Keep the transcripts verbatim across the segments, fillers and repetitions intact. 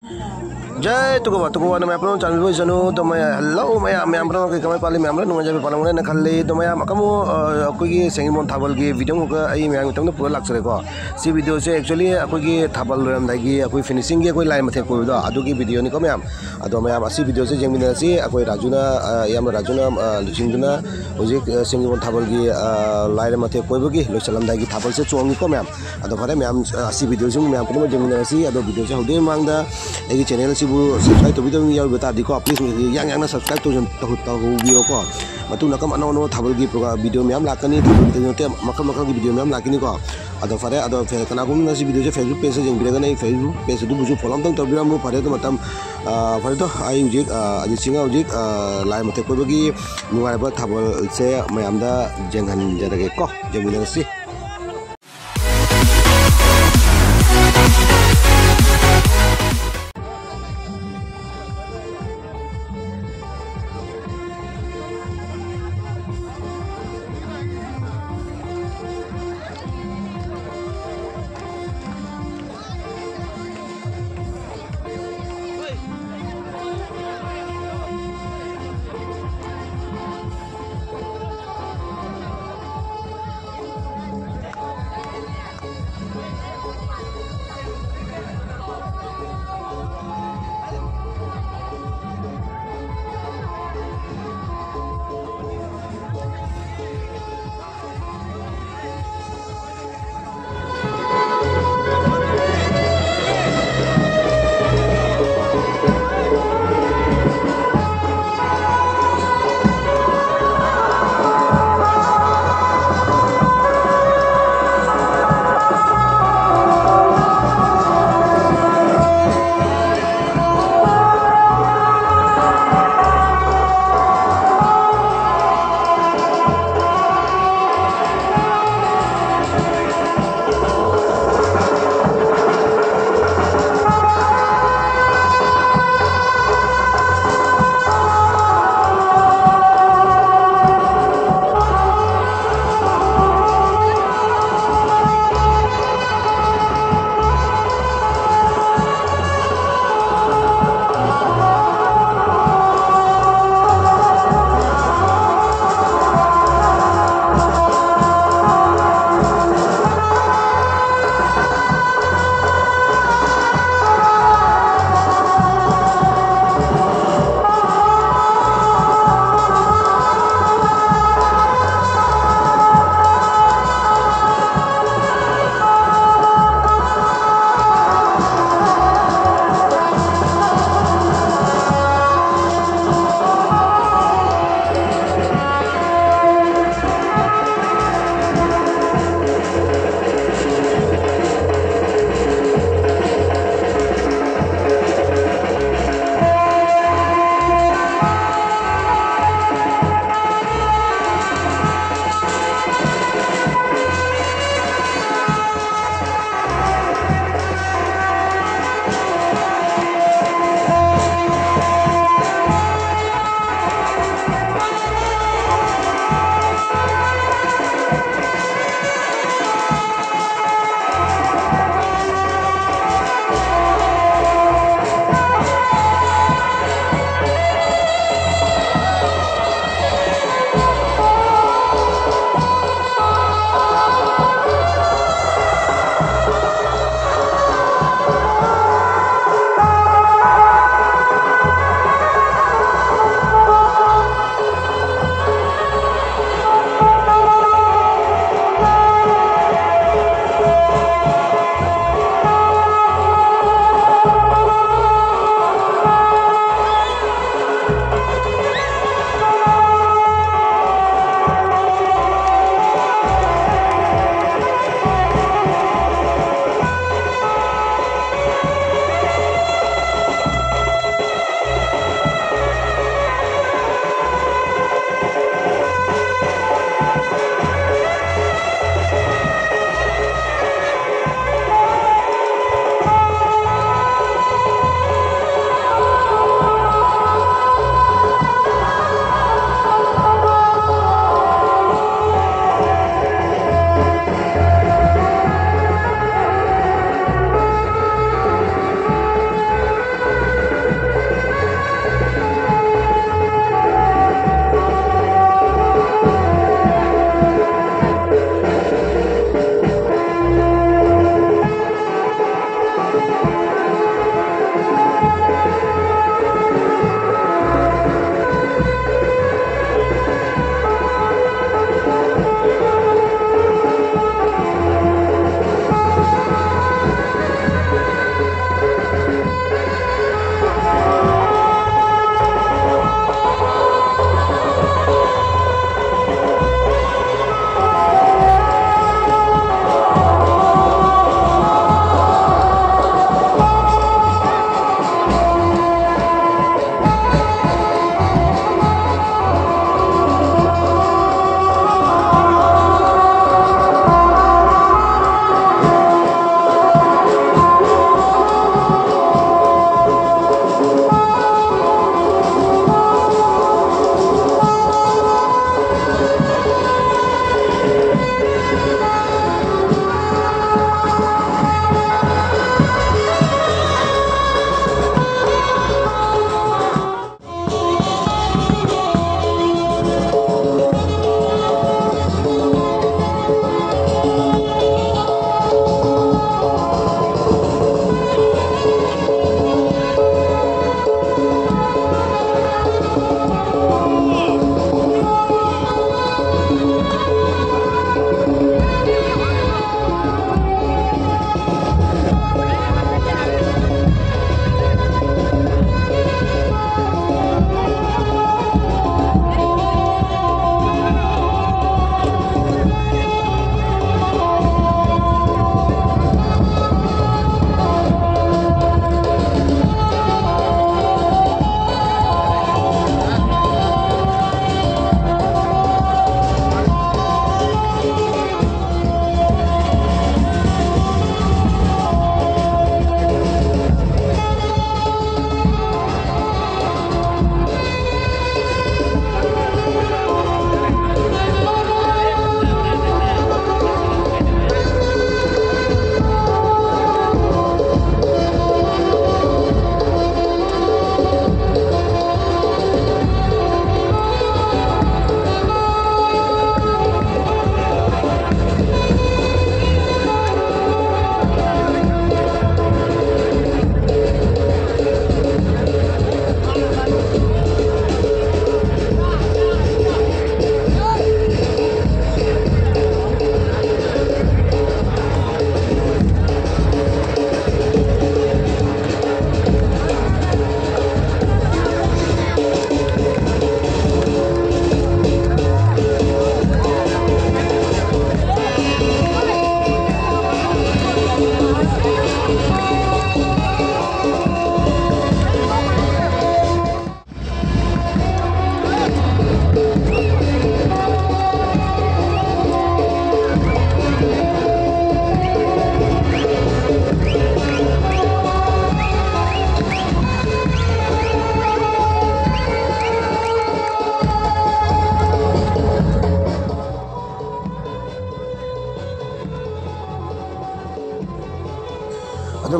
ꯖꯥꯏ ꯇꯨꯀꯨꯕ, ꯇꯨꯀꯨꯕ ꯅ ꯃꯌꯥꯝ ꯄꯨꯝꯅꯃꯛ ꯆꯥꯟꯕꯤꯕ ꯑꯣꯏꯁꯅꯨ꯫ ꯑꯗꯣ ꯃꯌꯥꯝ, ꯍꯜꯂꯣ ꯃꯌꯥꯝ, ꯃꯌꯥꯝ ꯄꯨꯝꯅꯃꯛ ꯀꯩ ꯀꯃꯥꯏ ꯄꯥꯜꯂꯤ? ꯃꯌꯥꯝ ꯂꯣꯏ ꯅꯨꯡꯉꯥꯏꯖꯕ ꯄꯥꯜꯂꯝꯒꯅꯤ ꯍꯥꯏꯅ ꯈꯜꯂꯤ꯫ ꯑꯗꯣ ꯃꯌꯥꯝ ꯑꯀꯝꯕ, ꯑ, ꯑꯩꯈꯣꯏꯒꯤ ꯁꯦꯡꯖꯤꯡꯕꯝ ꯊꯥꯕꯜꯒꯤ ꯚꯤꯗꯤꯑꯣ ꯑꯃꯨꯛꯀ ꯑꯩ ꯃꯌꯥꯝꯒꯤ ꯃꯇꯝꯗ ꯄꯨꯔ ꯂꯥꯛꯆꯔꯦꯀꯣ꯫ ꯁꯤ ꯚꯤꯗꯤꯑꯣꯁꯦ actually ꯑꯩꯈꯣꯏꯒꯤ ꯊꯥꯕꯜ ꯂꯣꯏꯔꯝꯗꯥꯏꯒꯤ ꯑꯩꯈꯣꯏ finishingꯒꯤ ꯑꯩꯈꯣꯏ ꯂꯥꯏ ꯃꯊꯦꯛ ꯀꯣꯏꯕꯗꯣ ꯑꯗꯨꯒꯤ ꯚꯤꯗꯤꯑꯣꯅꯤꯀꯣ ꯃꯌꯥꯝ꯫ ꯑꯗꯣ ꯃꯌꯥꯝ ꯑꯁꯤ ꯚꯤꯗꯤꯑꯣꯁꯦ ꯌꯦꯡꯃꯤꯟꯅꯔꯁꯤ꯫ ꯑꯩꯈꯣꯏ ꯔꯥꯖꯨꯅ, ꯑ, ꯏꯌꯥꯝꯕ ꯔꯥꯖꯨꯅ, ꯑ, ꯂꯨꯆꯤꯡꯗꯨꯅ ꯍꯧꯖꯤꯛ, ꯑ, ꯁꯦꯡꯖꯤꯡꯕꯝ ꯊꯥꯕꯜꯒꯤ, ꯑ, ꯂꯥꯏ ꯃꯊꯦꯛ ꯀꯣꯏꯕꯒꯤ ꯂꯣꯏꯁꯤꯜꯂꯝꯗꯥꯏꯒꯤ ꯊꯥꯕꯜꯁꯦ ꯆꯣꯡꯉꯤꯀꯣ ꯃꯌꯥꯝ꯫ ꯑꯗꯣ ꯐꯔꯦ ꯃꯌꯥꯝ, ꯑ, ꯑꯁꯤ ꯚꯤꯗꯤꯑꯣꯁꯤ ꯃꯌꯥꯝ ꯄꯨꯝꯅꯃꯛ ꯌꯦꯡꯃꯤꯟꯅꯔꯁꯤ꯫ ꯑꯗꯣ ꯚꯤꯗꯤꯑꯣꯁꯦ ꯍꯧꯗ꯭ꯔꯤꯉꯩ ꯃꯃꯥꯡꯗ ꯑꯩꯒꯤ channel ꯑꯁꯤꯕꯨ subscribe ꯇꯧꯕꯤꯗꯕ ꯃꯤ ꯌꯥꯎꯔꯤꯕ ꯇꯥꯔꯗꯤꯀꯣ, please ꯌꯥꯡ ꯌꯥꯡꯅ subscribe ꯇꯧꯖ-, ꯇꯧ-, ꯇꯧꯍꯧꯕꯤꯔꯣꯀꯣ꯫ ꯃꯇꯨꯡꯗ ꯑꯀꯝ ꯑꯅꯧ ꯑꯅꯧꯕ ꯊꯥꯕꯜꯒꯤ program, ꯚꯤꯗꯤꯑꯣ ꯃꯌꯥꯝ ꯂꯥꯛꯀꯅꯤ, ꯊꯥꯕꯜꯒꯤ ꯅꯠꯇꯦ, ꯃꯈꯜ ꯃꯈꯜꯒꯤ ꯚꯤꯗꯤꯑꯣ ꯃꯌꯥꯝ ꯂꯥꯛꯀꯅꯤꯀꯣ꯫ ꯑꯗꯣ ꯐꯔꯦ, ꯑꯗꯣ ꯐꯦ-, ꯀꯅꯥꯒꯨꯝꯕꯅ ꯁꯤ ꯚꯤꯗꯤꯑꯣꯁꯦ Facebook pageꯇ ꯌꯦꯡꯕꯤꯔꯒꯅ ꯑꯩ Facebook page ꯑꯗꯨꯕꯨꯁꯨ follow ꯑꯝꯇꯪ ꯇꯧꯕꯤꯔꯝꯃꯨ꯫ ꯐꯔꯦ, ꯑꯗꯨ ꯃꯇꯝ, ꯑ, ꯐꯔꯦ, ꯑꯗꯣ ꯑꯩ ꯍꯧꯖꯤꯛ, ꯑ, ꯑꯖꯤꯠ ꯁꯤꯡꯍ ꯍꯧꯖꯤꯛ, ꯑ, ꯂꯥꯏ ꯃꯊꯦꯛ ꯀꯣꯏꯕꯒꯤ ꯅꯨꯡꯉꯥꯏꯔꯕ ꯊꯥꯕꯜꯁꯦ ꯃꯌꯥꯝꯗ ꯌꯦꯡꯍꯟꯖꯔꯒꯦꯀꯣ, ꯌꯦꯡꯃꯤꯟꯅꯔꯁꯤ꯫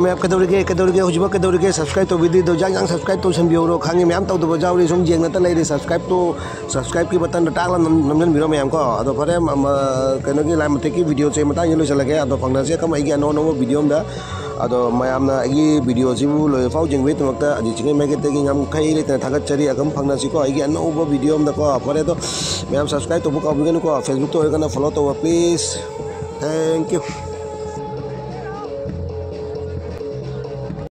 ꯃꯌꯥꯝ ꯀꯩꯗꯧꯔꯤꯒꯦ, ꯀꯩꯗꯧꯔꯤꯒꯦ, ꯍꯧꯖꯤꯛꯐꯥꯎ ꯀꯩꯗꯧꯔꯤꯒꯦ? Subscribe ꯇꯧꯕꯤꯗ꯭ꯔꯤꯗꯣ ꯌꯥꯡ ꯌꯥꯡ subscribe ꯇꯧꯁꯟꯕꯤꯍꯧꯔꯣ꯫ ꯈꯪꯉꯤ ꯃꯌꯥꯝ ꯇꯧꯗꯕ ꯌꯥꯎꯔꯤ, ꯁꯨꯝ ꯌꯦꯡꯅꯇ ꯂꯩꯔꯤ꯫ Subscribe ꯇꯣ, subscribe ꯀꯤ button ꯗꯣ ꯇꯥꯛꯂ ꯅꯝ-, ꯅꯝꯖꯟꯕꯤꯔꯣ ꯃꯌꯥꯝ ꯀꯣ꯫ ꯑꯗꯣ ꯐꯔꯦ, ꯑꯃ, ꯀꯩꯅꯣꯒꯤ ꯂꯥꯏ ꯃꯇꯦꯛꯀꯤ video ꯁꯦ ꯃꯇꯥꯡꯁꯤꯗ ꯂꯣꯏꯁꯤꯜꯂꯒꯦ꯫ ꯑꯗꯣ ꯐꯪꯅꯁꯦ ꯑꯈꯪꯕ ꯑꯩꯒꯤ ꯑꯅꯧ ꯑꯅꯧꯕ video ꯑꯃꯗ꯫ ꯑꯗꯣ ꯃꯌꯥꯝꯅ ꯑꯩꯒꯤ video ꯁꯤꯕꯨ ꯂꯣꯏꯐꯥꯎ ꯌꯦꯡꯕꯤꯒꯤꯗꯃꯛꯇ ꯑꯖꯤꯠ ꯆꯤꯡꯉꯩ ꯃꯥꯏꯀꯩꯗꯒꯤ ꯉꯝꯈꯩ ꯂꯩꯇꯅ ꯊꯥꯒꯠꯆꯔꯤ꯫ ꯑꯈꯪ ꯐꯪꯅꯁꯤꯀꯣ ꯑꯩꯒꯤ ꯑꯅꯧꯕ video ꯑꯃꯗꯀꯣ꯫ ꯐꯔꯦ ꯑꯗꯣ ꯃꯌꯥꯝ subscribe ꯇꯧꯕ ꯀꯥꯎꯕꯤꯒꯅꯨꯀꯣ꯫ Facebook ꯇ ꯑꯣꯏꯔꯒꯅ follow ꯇꯧꯕ please꯫ Thank you꯫